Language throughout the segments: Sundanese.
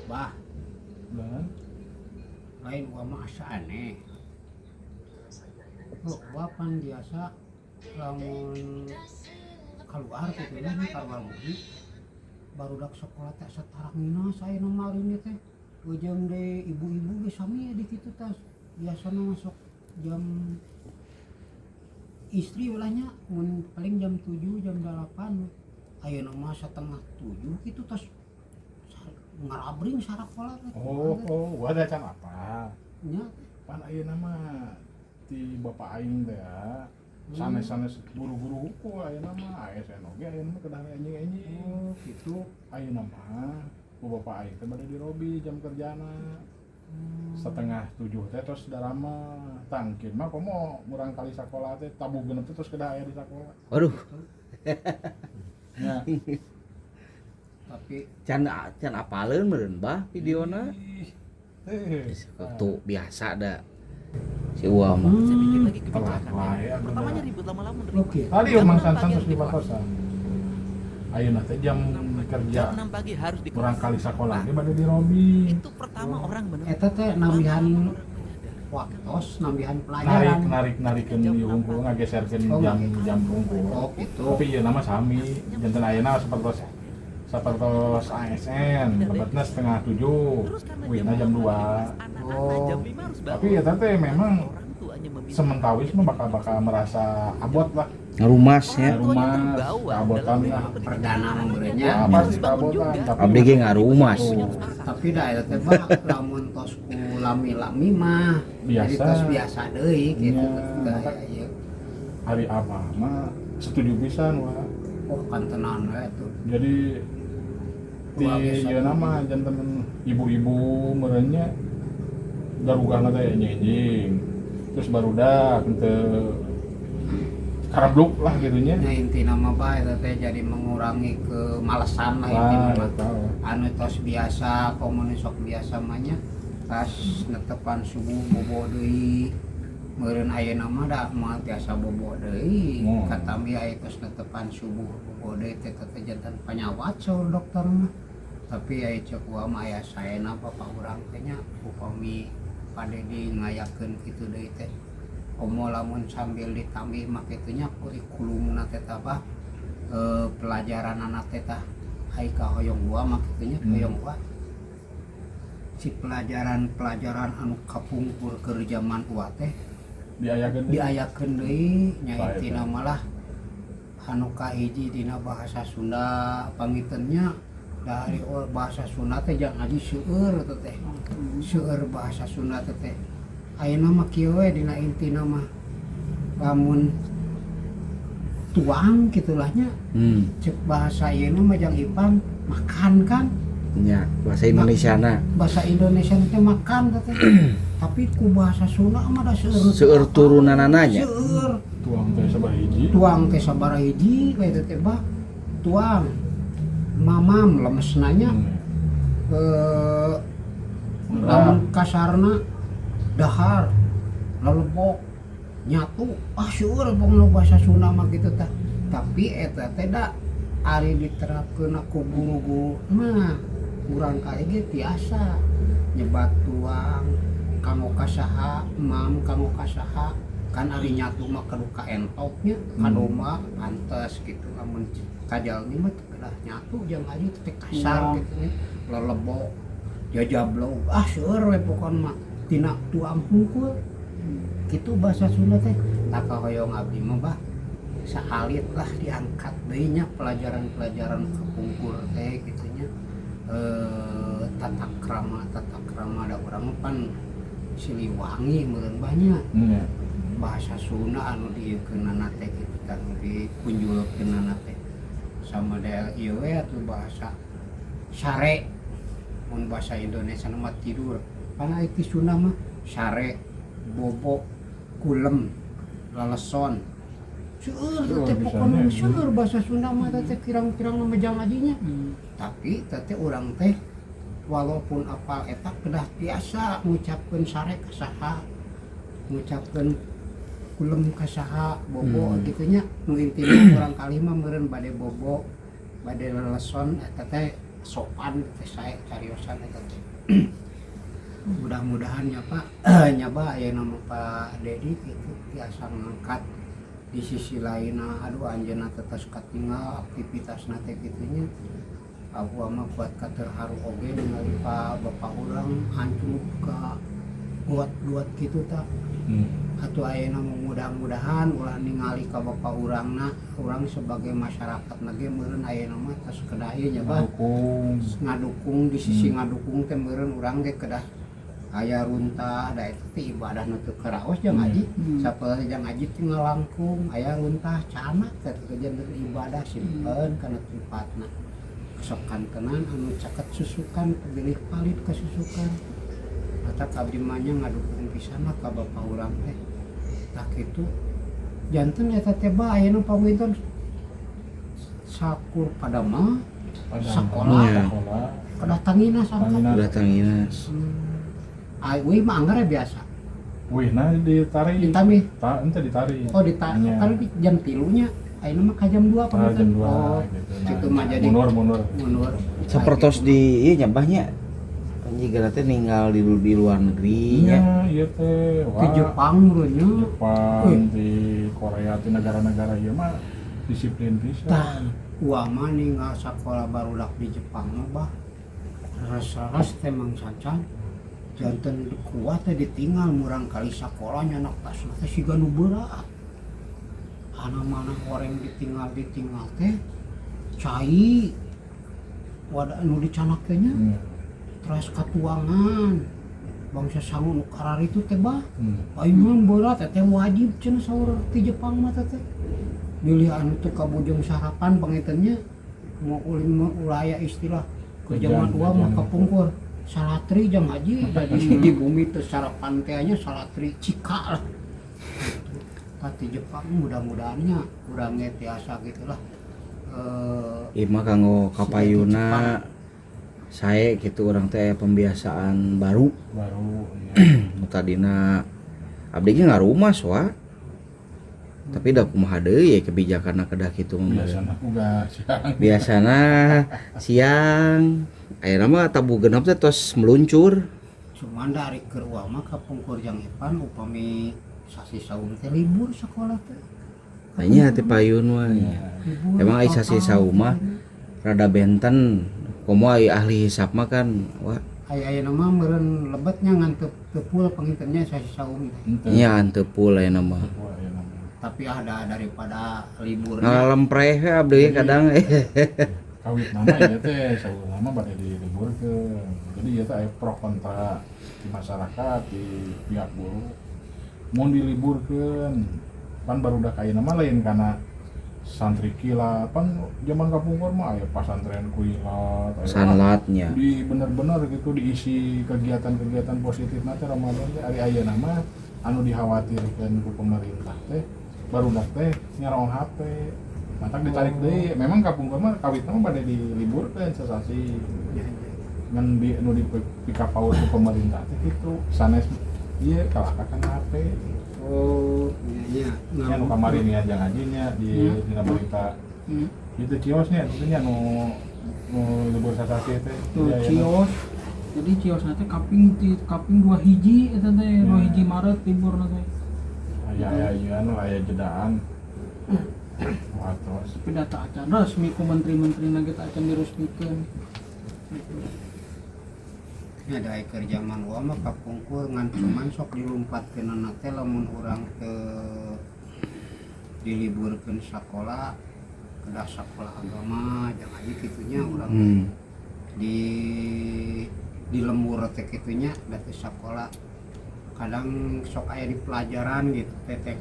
Bah, Dan lain gua mah asa aneh. Oh, gua pan biasa lamun keluar gitu nya, keluar bumi barudak sekolah teh asa tarangina saya nomalin teh ujung deh, ibu-ibu ge sami di kitu. Tas biasana masuk jam istri ulahnya mun paling jam 7, jam 8. Ayeuna mah 6.30 gitu tas ngarabring sarakola teh. Oh, gua ada can apa? Nya. Pan ayeuna mah ti bapak aing teh ya. Sanes-sanes guru-guru hukum ayeuna mah, ASN oge ayeuna mah kedah enjing-enjing. Oh, gitu. Ayeuna mah ku bapak aing teh bade dirobi jam kerjana. 6.30 teh terus darama tangkin mah komo murang kali sakola teh tabuh 6 teh terus kedah aya di sakola. Waduh, Ya. Tapi can can apaleun meureun, Bah, videona. Ih, teh. Tuh biasa da. Si Uwa mah. Saya pikir lagi Telat kebijakan. wae atuh Pertamanya dah. ribut, lama-lama menerima. Oke. Tadi Jam Mang 6 Sansan pagi terus harus di kelas. dibatosan. Ayeuna teh jam kerja Jam 6 pagi harus di kelas. murang kali sakola ge bade dirobi. Itu pertama orang menerima. Eta teh nambihan Lama-lama orang menyadari. waktos, nambihan Narik pelajaran. Narik narikeun Jam ieu 6 hungkul pagi. Ngageserkeun Oh, jam gitu. Jam hungkul. Oh, gitu. Tapi ieu nama sami janten ayeuna sapertos sapertos ASN lebetna 6.30, Terus karena wina jam jam 6 2. pagi di kelas, anak-anak Oh. jam 5 harus bangun. Tapi ya teh memang Orang tuanya meminta sementawis mah bakal bakal merasa abot lah. Ngarumas ya. Orang tuanya Ngarumas, terbawa keabotan dalam lah. pendidikan Perdana anaknya. memberinya. Ya, Harus pasti bangun keabotan, juga. tapi Abdi ge ngarumas. Tuh. Tapi dah eta teh, Bah, lamun tos ku lami-lami mah jadi Biasa. Tos biasa deui gitu. Nya, Teh maka ieu. Hari apa mah setuju pisan wah. Oh, kan tenan we tuh. Jadi di Wah, biasa. ieu nama janten ibu-ibu meureunnya garugahna teh enjing, terus barudak henteu karabluk lah gitu nya. Nya intina mah, Bah, eta teh jadi mengurangi kemalasan lah intina Lah, mah. eta. Anu tos biasa komo sok biasa mah nya tas netepan subuh bobo deui meureun. Ayeuna mah da moal tiasa bobo deui. Katambi aya tos netepan subuh bobo deui teh teh janten panyawat saur dokter mah. Tapi aya cek gua mah aya saena bapak urang teh nya, upami pade di ngayakeun kitu deui teh komo lamun sambil ditambih mah kitu nya kurikulumna teh tah, Bah, pelajaran anak teh tah ai kahoyong gua mah kitu nya. Hoyong gua si pelajaran-pelajaran anu kapungkur keur zaman uwa teh diayakeun deui. Diayakeun deui nya. Baik, Intina baik. Malah anu kahiji dina bahasa Sunda pangitennya dari bahasa Sunda teh jangan ngaji seueur teh teh seueur bahasa Sunda teh teh. Ayeuna mah kieu we, dina intina mah lamun tuang gitulah nya. Cek bahasa ieu mah jang Ipan makan kan. Nya, bahasa Indonesia na. Bahasa Indonesia teh makan teh teh. Tapi ku bahasa Sunda mah da seueur. Seueur turunanana nya. Seueur. Tuang teh sabaraha hiji. Tuang teh sabaraha hiji kayak teh, Bah. Tuang, mamam lemesna nya. Lamun kasarna dahar, lelebok, nyatu, ah seueur pokona bahasa Sunda mah gitu tah. Tapi eta teh da ari diterapkeun ku guru-guru mah urang kali ge tiasa nyebat tuang kanggo kasaha, mam kanggo kasaha. Kan ari nyatu mah kudu ka entoknya, ka domba pantes gitu. Lamun kajalmi mah teu kedah nyatu jeung aja teh kasar gitu nya. Lelebok, jajablog, ah seueur we pokona mah tina tuang hungkul gitu bahasa Sunda teh. Tak hoyong abdi mah, Bah, saalit lah diangkat deui nya pelajaran-pelajaran kapungkur teh gitu nya. Tata krama, tata krama da urang mah pan Siliwangi meureun banyak. Bahasa Sunda anu dieukeunana teh gitu kan, dikunjulkeunana teh sama del ieu we atuh bahasa sare. Mun bahasa Indonesia mah tidur, pan ari ti Sunda mah sare, bobo, kulem, laleson, seueur Seueur teh pokona. pisan nya. Seueur bahasa Sunda mah teh kirang-kirang mah jang ajinya. Tapi teh urang teh walaupun apal eta kedah tiasa ngucapkeun sare ka saha, ngucapkeun kulem ka saha, bobo gitu nya. Nu intina urang kali mah meureun bade bobo, bade leleson eta teh. Sopan teh sae cariosan eta teh. Mudah-mudahan ya Pak, nyaba aya nama Pak Dedi gitu tiasa ngangkat di sisi lainna. Aduh, anjeunna teh tos katinggal aktivitasna teh kitu nya. Aku mah kuat katerharu oge ningali Pak, bapak urang hancur ka buat-buat kitu tah. Atuh ayeuna mudah-mudahan ulah ningali ka bapak urangna, urang sebagai masyarakat ge meureun ayeuna mah tos kedah ieu nya, Bah. Dukung. Ngadukung di sisi ngadukung teh meureun urang ge kedah aya runtah, da eta teh ibadah nu teu karaos jang haji. Sapoe jang haji teh ngalangkung aya runtah canak teh teh janten ibadah, simpen kana tempatna. Sok kantenan anu caket susukan bilih palid ka susukan. Matak abdi mah nya ngadukung pisan lah ka bapak urang teh. Tah kitu janten eta teh, Bah, ayeuna panginten sakur pada mah sekolah. Iya. Sekolah. Kedah tangina sangka. Tangina. Udah tangina. Ai uih mah anggar biasa. Wih, nah ditarik. Ditambih. Ta, ente ditarik. Oh, dita Nya. kan di jam 3 nya. Ayeuna mah ka jam 2 Ah, panginten. jam 2 Oh, gitu. gitu mah jadi mundur, mundur. Mundur. Sapertos di ieu nya, Bah, nya. Jiga teh ninggal di luar negeri Iya, nya. iya teh. Wah. Di Jepang meureun nya. Jepang, Wih. di Korea, di negara-negara ieu mah disiplin pisan. Tah, uah mah ninggal sakola barudak di Jepang mah, Bah. Ras-ras teh Mang Sancan. Janten kuat teh ditinggal murang kali sakola nyanak tasna teh siga nu berat. Anu mana orang ditinggal ditinggal teh cai wadah nu dicanak teh nya. Teras katuangan bangsa sangu nu kararitu teh, Bah. Aing mah berat teh wajib cenah saur ti Jepang mah teh. Bilih anu teu kabujeng sarapan pangintennya mau ulin mah ulah aya istilah ke zaman Jajan, uang mah jajan. Kapungkur salatri jang haji jadi di bumi teu sarapan teh nya salatri cika lah. Tah, ti Jepang mudah-mudahannya urang ge tiasa gitulah. Eh, Ieu mah kanggo kapayuna sae gitu, urang teh pembiasaan baru. Baru iya. Nu tadina abdi ge ngarumas wa. Tapi da kumaha deui ya kebijakanna kedah kitu mah. Biasana uga siang. Biasana siang, ayeuna mah tabuh genep teh tos meluncur. Cuman dari keur uang mah kapungkur jang Epan upami sasi saum teh libur sekolah teh. Nah, nya teh payun mah nya. Libur Emang ai sasi total. saum mah rada benten, komo ai ahli hisab mah kan wah. Aya ayeuna mah meureun lebetnya ngan teu teu full pangintennya sasi saum teh. Ente. Nya teu full ayeuna mah. Wah, iya namanya. Tapi ada daripada liburnya. Ngalempreh we abdi kadang. Kawit nama ieu teh saur nama bade diliburkeun. Jadi ieu teh aya pro kontra di masyarakat, di pihak buruh. Mun diliburkeun pan barudak ayeuna mah lain kana santri kilat, pan zaman kapungkur mah aya pasantren kilat, aya Sanlatnya. Di bener-bener gitu diisi kegiatan-kegiatan positif nanti Ramadan teh. Ari ayeuna mah anu dikhawatirkan ku pemerintah teh barudak teh nyarong HP, matak ditarik deui. Memang kapungkur mah kawitna mah bade diliburkeun sasasi, ngan di anu di pikapaur ku pemerintah teh kitu, sanes ieu kalah kana HP. Oh, iya iya. Nya nu kamari niat jang hajinya di dina berita itu ciosnya itu nya nu nu libur sasasi teh. Tuh Iya, iya. cios. Jadi cios nanti kaping ti kaping 2 hiji eta teh, dua Ya. hiji Maret libur teh. Aya aya iya nu aya jedaan. Wah, terus Tapi data acan resmi ku menteri-menteri na kita acan diresmikeun. Gitu. Ya da keur zaman uang mah kapungkur ngan cuman sok dilumpatkeun teh lamun urang teu diliburkeun sakola kedah sakola agama jangan aja kitunya urang di lembur teh kitunya da teu sakola kadang sok aya di pelajaran gitu teh teh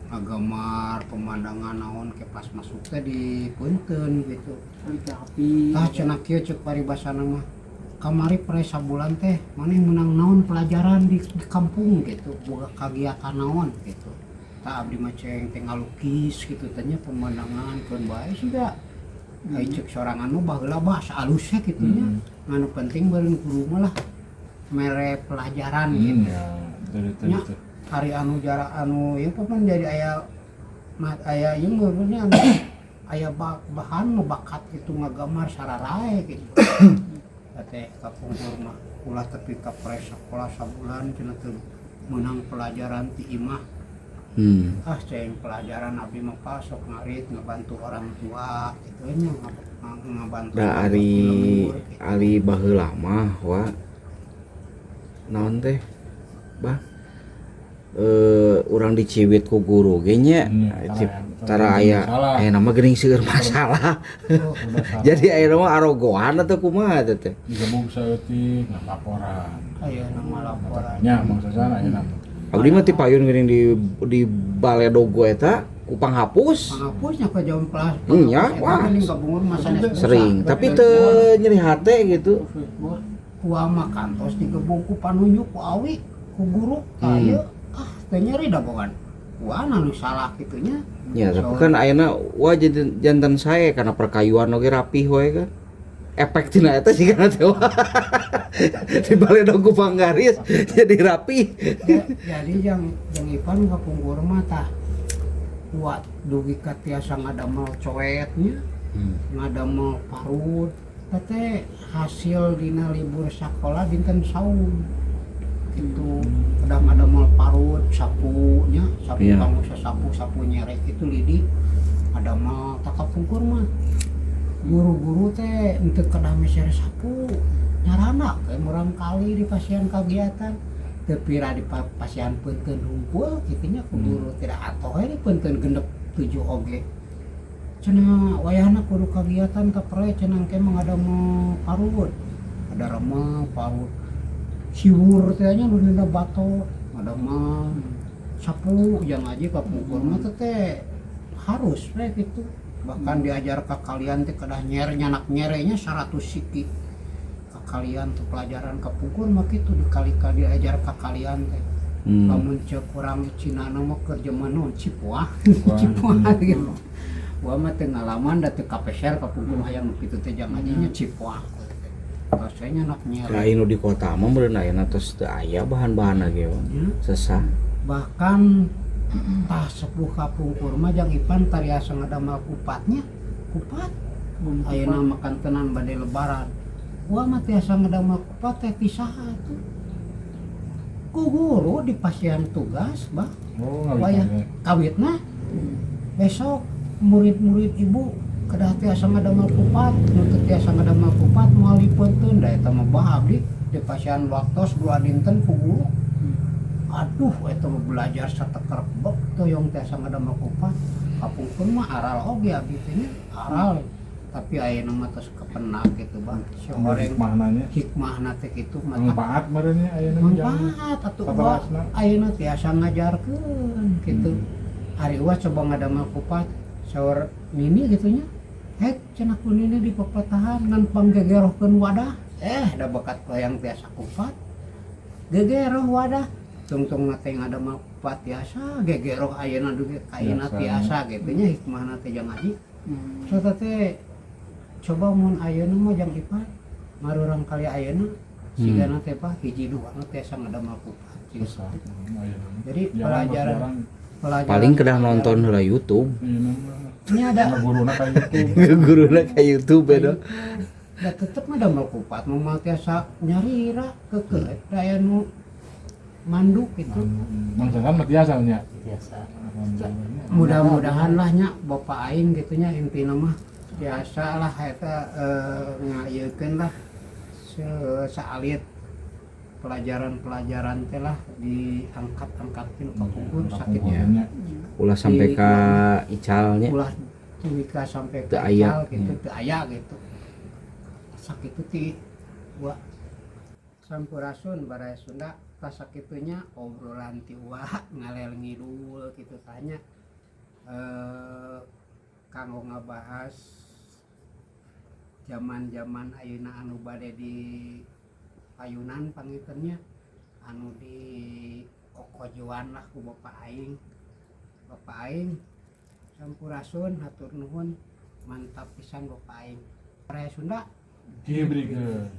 agamar pemandangan naon ke pas masuk teh di punten gitu. Balik ke api. Tah cenah kieu ceuk paribasana mah kamari pre sabulan teh maneh menang naon pelajaran di kampung gitu, boga kagiatan naon gitu. Tah abdi mah ceng teh ngalukis gitu teh nya pemandangan keun bae sih da. Ai ceuk sorangan mah baheula bahasa alusnya gitu nya. Anu penting beureun guru mah lah mere pelajaran gitu. Ya, itu Nya. itu. Hari anu jarak anu ieu pan jadi aya mat aya ieu meureun nya anu Aya bahan nu bakat gitu ngagambar sararae gitu. Teh kapungkur mah ulah tepi ka pres sakola sabulan cenah teu meunang pelajaran ti imah. Ah, ceng pelajaran abi mah pas sok ngarit ngebantu orang tua gitu nya, ngebantu Da orang ari tua di lembur, gitu. Ari baheula mah wa naon teh, bah, urang diciwit ku guru ge nya. Tara tara aya masalah. Aya nama geuning seueur masalah. Udah salah. Jadi aya mah arogohan atau kumaha teh teh? Digebuk saeutik, nah laporan. Aya nama laporan. Nya mangsa sana aya nama. Abdi mah ti payun geuning di baledogo eta ku panghapus. Panghapusnya ke jam kelas. Nya, wah. Wah, Sering, tapi teu nyeri hate gitu. Kuah mah kantos digebuk ku panunjuk ku awi ku guru. Ieu ah teu nyeri da bogan kuah anu salah kitu nya. Ya, tapi kan ayeuna wah jadi jantan saya karena perkayuan oge rapih we kan. Efek tina eta sih kana teh wah. Di baledog ku panggaris jadi rapi. Jadi yang Ipan kapungkur mah tah kuat dugi ka tiasa ngadamel coetnya, ngadamel parut teh hasil dina libur sekolah dinten saum gitu, kadang ngadamel parut sapunya sapu. Kamu sapu sapu nyerek itu lidi ngadamel. Tak kapungkur mah guru-guru teh untuk kedah meser sapu nyarana kayak murang kali di pasihan kegiatan teu pira di pasihan peunteun hungkul kitu nya ku guru tidak atoh we di peunteun genep tujuh oge cenah wayahna kudu kegiatan ka pre cenah engke mah ngadamel parut, ada remeh parut siwur teh nya nu dina bato ngadamel sapu. Jang aja kapungkur mah teh teh harus we gitu, bahkan diajar ke kalian teh kedah nyer nyanak nyerenya 100 siki ke kalian tuh. Pelajaran kapungkur mah kitu dikali-kali diajar ke kalian teh. Lamun ceuk kurang Cina mah keur zaman naon, cipuah cipuah gitu. Gua mah teu ngalaman da teu kapeser kapungkur hayang nu kitu teh jang ajinya cipuah rasanya nak nyere. Lain nu di kota mah meureun ayeuna tos teu aya bahan-bahanna ge wah. Ya. Sesah. Bahkan tah sepuh kapungkur mah jang Ipan tariasa ngadamel kupatnya kupat. Ayeuna makan tenan bade lebaran gua mah tiasa ngadamel kupat teh ti saha tuh? Ku guru di pasihan tugas bah. Oh, wayah ngawitannya. Kawitna besok murid-murid ibu kedah tiasa ngadamel kupat, nu teu tiasa ngadamel kupat moal dipeunteun. Da eta mah bah abdi di pasihan waktos dua dinten ku guru. Aduh, eta mah belajar sateker bek toyong tiasa ngadamel kupat. Kapungkur mah aral oge abdi teh nya aral, tapi ayeuna mah tos kepenak gitu bang si horeng. Hikmahnanya. Hikmahna teh kitu mah. Manfaat meureun nya ayeuna mah jang. Manfaat atuh wah. Satalasna. Ayeuna tiasa ngajarkeun gitu. Ari wah coba ngadamel kupat saur nini gitu nya, hek cenah ku nini di pepatahan ngan panggegerohkeun wadah da bakat hayang tiasa kupat gegeroh wadah tungtung na teh ngadamel kupat tiasa gegeroh ayeuna dugi ka ayeuna. Biasa. Tiasa gitu nya hikmahna teh jang haji. So teh coba mun ayeuna mah jang Ipan marurang kali ayeuna sigana teh bah hiji dua nu tiasa ngadamel kupat. Susah. Ayeuna mah. Jadi Jarang, pelajaran jarang. Pelajaran Paling kedah nonton heula YouTube. Ayeuna mah. Ini ada Guruna ka YouTube. Guruna ka YouTube ya. Da tetep mah damel kupat mah tiasa nyarira keukeuh da aya nu mandu gitu. Mang Sasan mah tiasa nya. Biasa. Alhamdulillah. Mudah-mudahan lah nya bapak aing gitu nya, intina mah biasa lah eta ngayekeun lah saalit pelajaran-pelajaran teh lah diangkat-angkatkeun kapungkur sakit. Ya. Ulah sampai ka icalnya. Ulah dugi ka sampai Teu ka aya. ical gitu, teu aya gitu sakitu ti wa. Sampurasun baraya Sunda. Tas sakitunya obrolan ti wa ngalel ngidul gitu tanya kanggo ngabahas zaman-zaman ayeuna anu bade di payunan pangitennya anu di kokojoan lah ku bapak aing. Bapak aing sampurasun, hatur nuhun, mantap pisan bapak aing. Baraya Sunda. Kibrikeun.